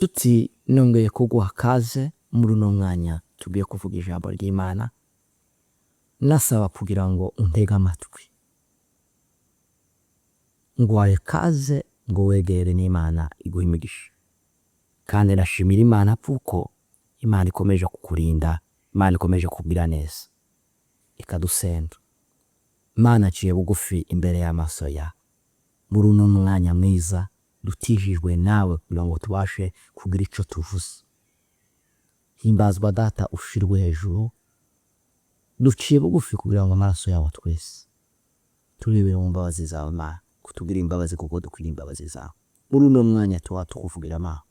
Nshuti, nongeye kuguha kaze muri uno mwanya tugiye kuvuga ijambo ry'Imana, nasaba kugira ngo untege amatwi. Nguhaye kaze ngo wegere n'Imana iguhe imigisha. Kandi ndashimira Imana kuko Imana ikomeje kukurinda, Imana ikomeje kukugira neza. Reka dusenge. Mana nciye bugufi imbere y'amaso yawe muri uno mwanya mwiza dutijijwe nawe kugira ngo tubashe kugira icyo tuvuze. Himbazwa Data ushirwe hejuru, duciye bugufi kugira ngo amaraso yawe atwese. Turebere mu mbabazi zawe Mana, kutugirira imbabazi kuko dukwiriye imbabazi zawe. Muri uno mwanya tuba tukuvugira Mana,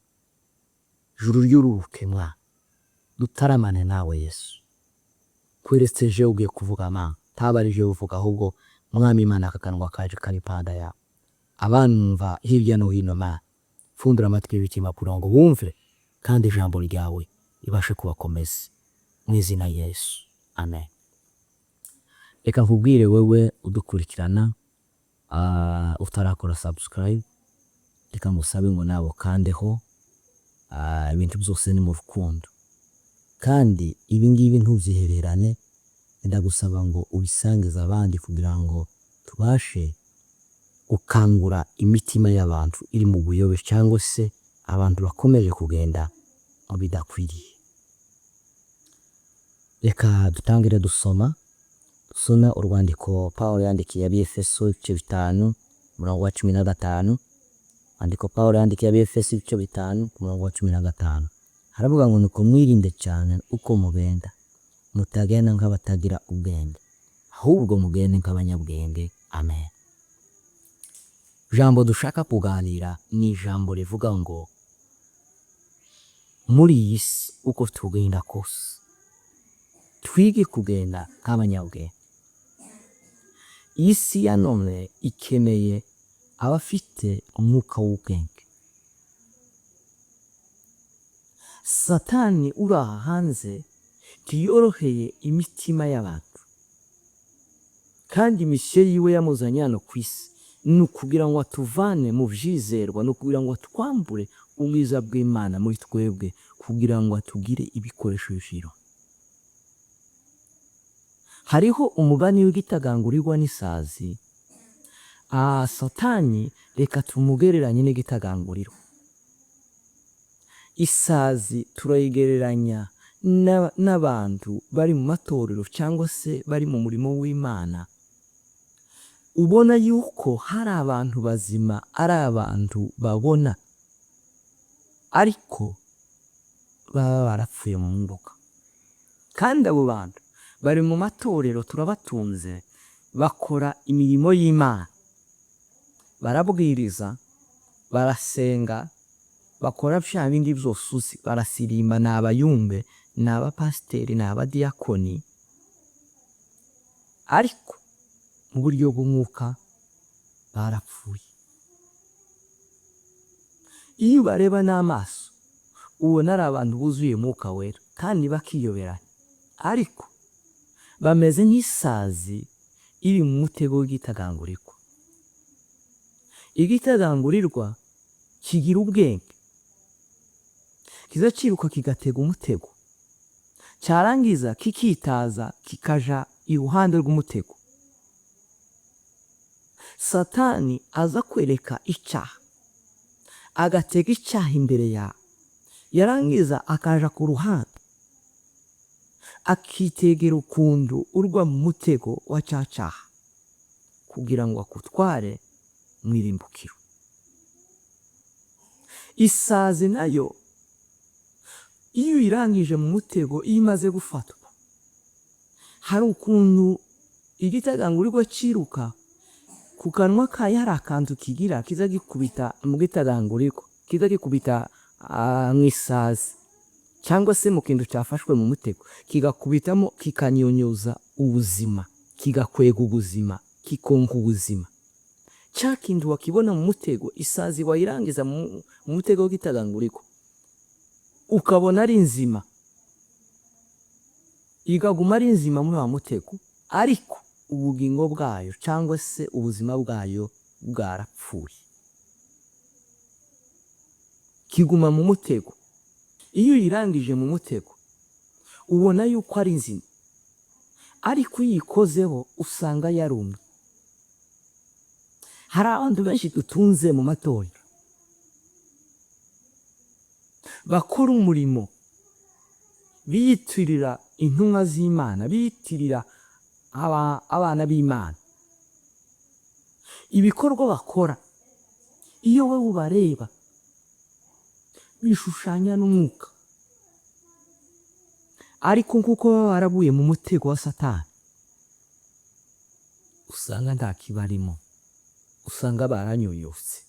ijuru ryururuke Mwana, dutaramane nawe Yesu. Kweretse jewe ugiye kuvuga Mana, ntaba ari jewe uvuga ahubwo Mwami Imana aka kanwa kaje kari impanda yawe. Abanumva hirya no hino Mana, pfundura amatwi y'imitima kugira ngo bumve kandi ijambo ryawe ribashe kubakomeza. Mu izina rya Yesu, amen. Reka nkubwire wewe udukurikirana utarakora subscribe, reka ngusabe ngo nawe ukandeho, ibintu byose ni mu rukundo. Kandi ibi ngibi ntubyihererane, ndagusaba ngo ubisangize abandi kugira ngo tubashe gukangura imitima y'abantu iri mu buyobe cyangwa se abantu bakomeje kugenda mu bidakwiriye. Reka dutangire dusoma, dusome urwandiko Pawulo yandikiye Abefeso ibice 5 umurongo wa 15. Urwandiko Pawulo yandikiye Abefeso ibice 5 umurongo wa 15. Haravuga ngo nuko mwirinde cyane uko mugenda, mutagenda nk'abatagira ubwenge, ahubwo mugende nk'abanyabwenge. Amen. Ijambo dushaka kuganira ni ijambo rivuga ngo muri iyi si uko tugenda kose twige kugenda nk'abanyabwenge. Iyi si ya none ikeneye abafite umwuka w'ubwenge. Satani uri aha hanze ntiyoroheye imitima y'abantu, kandi misiyo yiwe yamuzanye hano ku isi ni ukugira ngo atuvane mu byizerwa, ni ukugira ngo atwambure ubwiza bw'Imana muri twebwe, kugira ngo atugire ibikoresho by'iro. Hariho umugani w'igitagangurirwa n'isazi. Satani reka tumugereranye n'igitagangurirwa. Isazi turayigereranya n'abantu bari mu matorero cyangwa se bari mu murimo w'Imana, ubona yuko hari abantu bazima, ari abantu babona ariko baba barapfuye mu mwuka. Kandi abo bantu bari mu matorero turabatunze, bakora imirimo y'Imana, barabwiriza, barasenga, bakora bya bindi byose uzi, barasirimba, ni abayumbe, ni abapasiteri, ni abadiyakoni, ariko mu buryo bw'umwuka barapfuye. Iyo ubareba n'amaso ubona ari abantu buzuye umwuka wera kandi bakiyoberanya, ariko bameze nk'isazi iri mu mutego w'igitagangurirwa. Igitagangurirwa kigira ubwenge, kiza kiruka kigatega umutego, cyarangiza kikitaza kikaja iruhande rw'umutego. Satani aza kwereka icyaha, agatega icyaha imbere yawe, yarangiza akaja ku ruhande akitegera ukuntu urwa mu mutego wa cya cyaha kugira ngo akutware mu irimbukiro. Isazi nayo iyo uyirangije mu mutego, iyo imaze gufatwa, hari ukuntu igitagangurirwa cyiruka ku kanwa kayo, hari akantu kigira kiza gikubita mu gitagangurirwa, kiza gikubita mu isazi cyangwa se mu kintu cyafashwe mu mutego, kigakubitamo kikanyunyuza ubuzima, kigakwega ubuzima, kikonka ubuzima. Cya kintu wakibona mu mutego, isazi wayirangiza mu mutego w'igitagangurirwa, ukabona ari nzima, ikaguma ari nzima muri wa mutego, ariko ubugingo bwayo cyangwa se ubuzima bwayo bwarapfuye. Kiguma mu mutego. Iyo uyirangije mu mutego, ubona yuko ari nzima, ariko iyo uyikozeho usanga yarumye. Hari abantu benshi dutunze mu matorero bakora umurimo, biyitirira intumwa z'Imana, biyitirira abana b'Imana. Ibikorwa bakora, iyo wowe ubareba, bishushanya n'umwuka, ariko nk'uko baba baraguye mu mutego wa Satani, usanga nta kibarimo, usanga baranyunyutse.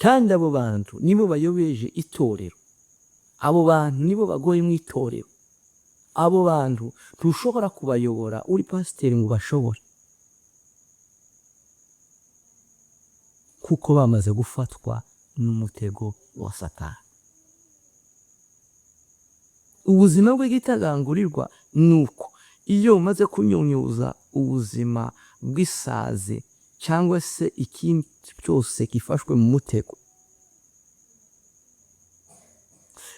Kandi abo bantu nibo bayobeje itorero, abo bantu nibo bagoye mu itorero. Abo bantu ntushobora kubayobora uri pasiteri ngo ubashobore, kuko bamaze gufatwa n'umutego wa Satani. Ubuzima bw'igitagangurirwa ni uko iyo umaze kunyunyuza ubuzima bw'isazi cyangwa se ikindi cyose gifashwe mu mutego,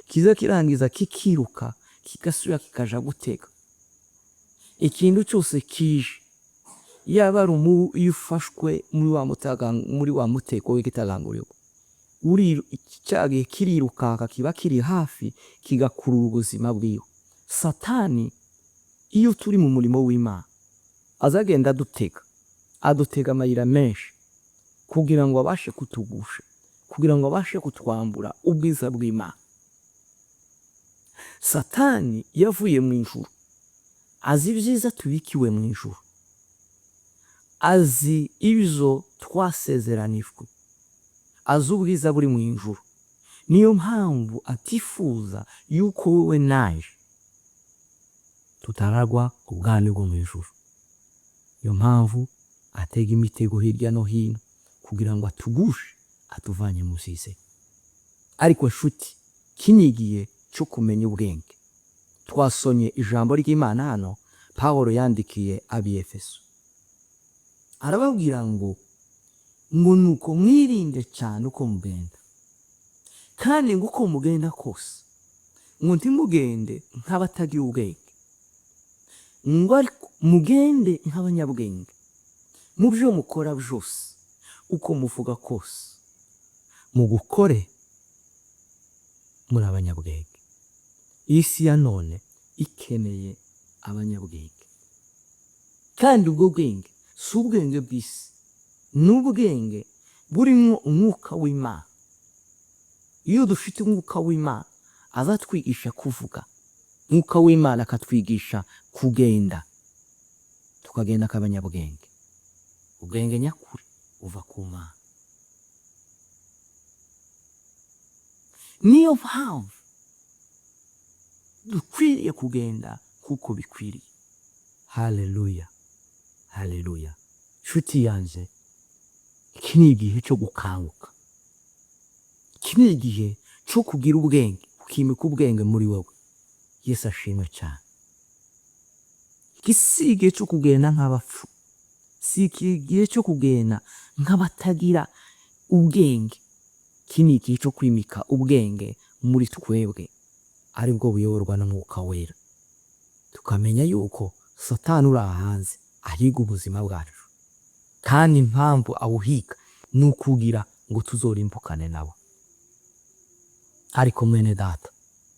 kiza kirangiza kikiruka, kigasubira kikaja gutega. Ikintu cyose kije, yaba ari umubu, iyo ufashwe muri wa mutego w'igitagangurirwa, cya gihe kirirukanka, kiba kiri hafi, kigakurura ubuzima bwiwe. Satani iyo turi mu murimo w'Imana azagenda adutega, adutega amayira menshi kugira ngo abashe kutugusha, kugira ngo abashe kutwambura ubwiza bw'Imana. Satani yavuye mu ijuru azi ibyiza tubikiwe mu ijuru, azi ibyo twasezeranijwe, azi ubwiza buri mu ijuru. Niyo mpamvu atifuza yuko wowe naje tutaragwa ubwami bwo mu ijuru. Niyo mpamvu atega imitego hirya no hino kugira ngo atugushe, atuvanye mu byiza. Ariko nshuti, iki ni igihe cyo kumenya ubwenge. Twasomye ijambo ry'Imana hano Pawulo yandikiye ab'i Efeso, arababwira ngo nuko mwirinde cyane uko mugenda, kandi ngo uko mugenda kose ngo ntimugende nk'abatagira ubwenge, ngo ariko mugende nk'abanyabwenge mu byo mukora byose, uko muvuga kose mugukore muri abanyabwenge. Isi ya none ikeneye abanyabwenge, kandi ubwo bwenge si ubwenge bw'isi, ni ubwenge burimo umwuka w'Imana. Iyo dufite umwuka w'Imana azatwigisha kuvuga, umwuka w'Imana akatwigisha kugenda, tukagenda nk'abanyabwenge. Ubwenge nyakuri buva ku Mana. Niyo mpamvu dukwiriye kugenda kuko bikwiriye. Haleluya, haleluya. Nshuti yanjye, iki ni igihe cyo gukanguka, iki ni igihe cyo kugira ubwenge, ukimika ubwenge muri wowe. Yesu ashimwe cyane. Iki si igihe cyo kugenda nk'abapfu, si igihe cyo kugenda nk'abatagira ubwenge. Iki ni igihe cyo kwimika ubwenge muri twebwe, aribwo buyoborwa n'Umwuka Wera, tukamenya yuko Satani uri aha hanze ahiga ubuzima bwacu, kandi impamvu awuhiga ni ukugira ngo tuzorimbukane nabo. Ariko mwene data,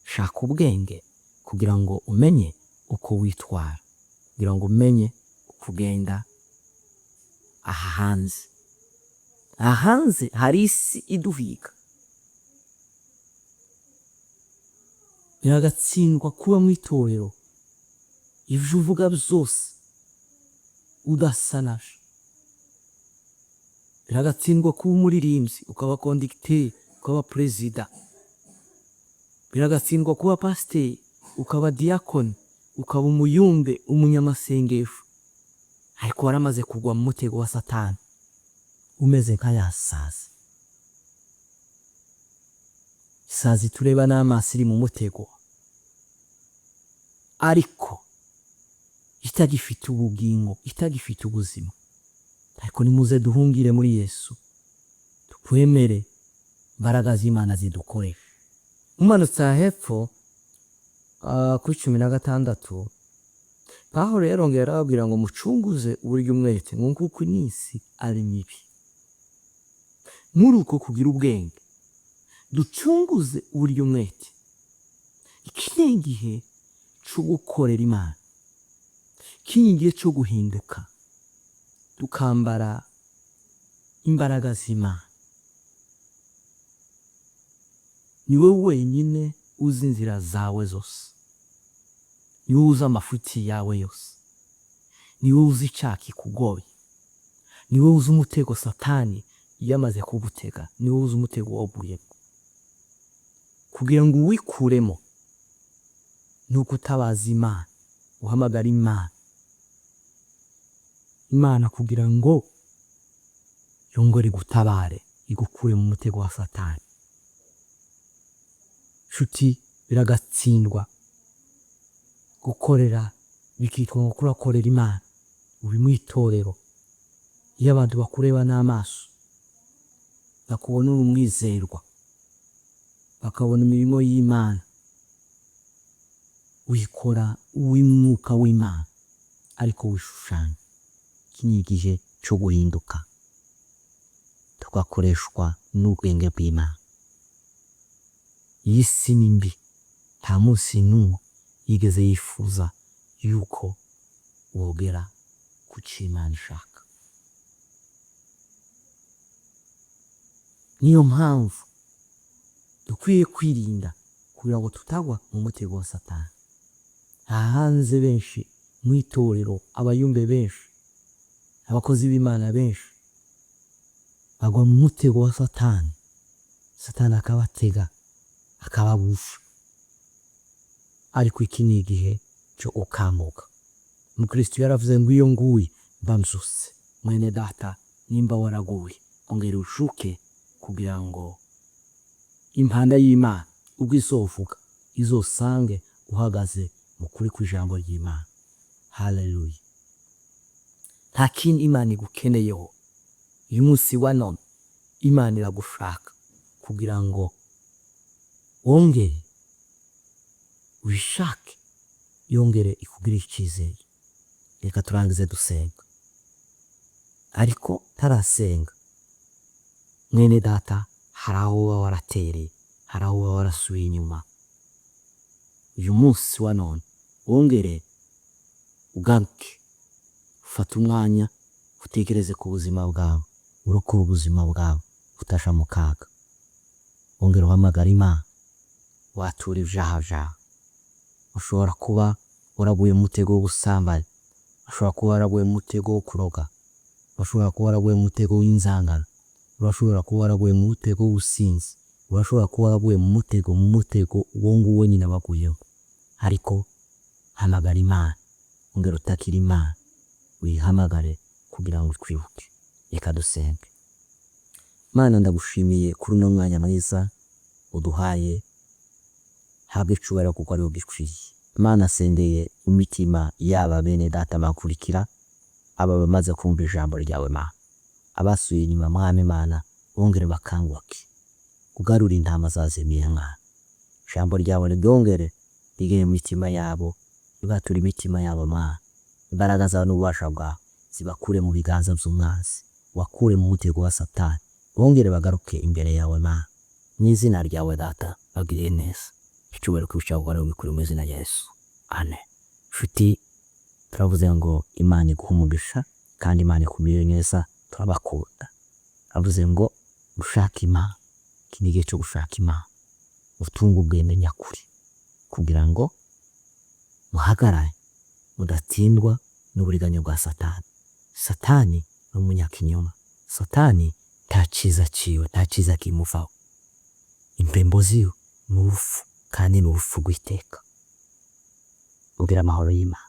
shaka ubwenge kugira ngo umenye uko witwara, kugira ngo umenye uko ugenda aha hanze. Aha hanze hari isi iduhiga. Biragatsindwa kuba mu itorero ibyo uvuga byose udasa nabyo. Biragatsindwa kuba umuririmbyi, ukaba kondikiteri, ukaba perezida. Biragatsindwa kuba pasiteri, ukaba diyakoni, ukaba umuyumbe, umunyamasengesho, ariko waramaze kugwa mu mutego wa Satani, umeze nka ya sazi. Isazi tureba n'amaso iri mu mutego, ariko itagifite ubugingo, itagifite ubuzima. Ariko nimuze duhungire muri Yesu, twemere Imbaraga z'Imana zidukoresha. Umanutse aha hepfo kuri 16, Pawulo yarongeye arababwira ngo mucunguze uburyo umwete, ngo kuko iminsi ari mibi. Muri uko kugira ubwenge ducunguze uburyo umwete. Iki ni igihe cyo gukorera Imana, iki ni igihe cyo guhinduka tukambara imbaraga z'Imana. Ni wowe wenyine uzi inzira zawe zose, ni wowe uzi amafuti yawe yose, ni wowe uzi icyaha kikugoye, ni wowe uzi umutego Satani yamaze kugutega, ni wowe uzi umutego waguyemo. Kugira ngo uwikuremo ni ugutabaza Imana, uhamagara Imana, Imana kugira ngo yongere igutabare, igukure mu mutego wa Satani. Nshuti, biragatsindwa gukorera bikitwa ngo kurakorera Imana, uri mu itorero, iyo abantu bakureba n'amaso bakubona uri umwizerwa, bakabona imirimo y'Imana uyikora uw'umwuka w'Imana ariko wishushanya. Iki ni igihe cyo guhinduka tugakoreshwa n'ubwenge bw'Imana. Iyi si ni mbi, nta munsi n'umwe yigeze yifuza yuko wogera ku cyo Imana ishaka. Niyo mpamvu dukwiye kwirinda kugira ngo tutagwa mu mutego wa Satani. Aha hanze benshi mu itorero, abayumbe benshi, abakozi b'Imana benshi bagwa mu mutego wa Satani, Satani akabatega akabagusha. Ariko iki ni igihe cyo gukanguka. Umukristo yaravuze ngo iyo nguye mba mbyutse. Mwene data, nimba waraguye ongera ushuke kugira ngo impanda y'Imana ubwo izovuga izosange uhagaze mu kuri kw'ijambo ry'Imana. Haleluya. Nta kindi Imana igukeneyeho uyu munsi wa none. Imana iragushaka kugira ngo wongere uyishake, yongere ikugirire icyizere. Reka turangize dusenga, ariko tarasenga mwene data, hari aho uba waratereye, hari aho uba warasubiye inyuma. Uyu munsi wa none wongere ugaruke, ufate umwanya utekereze ku buzima bwawe, urokore ubuzima bwawe utaja mu kaga. Wongere uhamagare Imana, watura ibyaha byawe. Ushobora kuba waraguye mu mutego w'ubusambanyi, ushobora kuba waraguye mu mutego wo kuroga, urashobora kuba waraguye mu mutego w'inzangano, urashobora kuba waraguye mu mutego w'ubusinzi, urashobora kuba waraguye mu mutego, mu mutego uwo nguwo nyine waguyeho. Ariko hamagara Imana, ongera utakire Imana, uyihamagare kugira ngo twibuke. Reka dusenge. Mana, ndagushimiye kuri uno mwanya mwiza uduhaye, habwa icyubahiro kuko ariwo gikwiriye. Mana, sendeye imitima yaba bene data bakurikira, aba bamaze kumva ijambo ryawe Mana, abasuye inyuma Mwami Mana, bongere bakanguke, ugarure intama zazimiye Mwana. Ijambo ryawe ryongere rigere mu mitima yabo, ribature imitima yabo Mana. Imbaraga zawe n'ububasha bwawe zibakure mu biganza by'umwanzi, wakure mu mutego wa Satani, bongere bagaruke imbere yawe Mana. Mu izina ryawe Data, bagiriye neza. Icyubahiro kibe icyawe kuko bikuri mu izina rya Yesu. Amen. Nshuti, turavuze ngo Imana iguhe umugisha kandi Imana ikugirire neza, turabakunda. Turavuze ngo gushaka Imana, iki ni igihe cyo gushaka Imana, utunge ubwenge nyakuri kugira ngo muhagarare mudatsindwa n'uburiganya bwa Satani. Satani ni umunyakinyoma, Satani nta cyiza cyiwe, nta cyiza kimuvaho. Impembo ziwe ni urupfu kandi ni urupfu rw'iteka. Ugire amahoro y'Imana.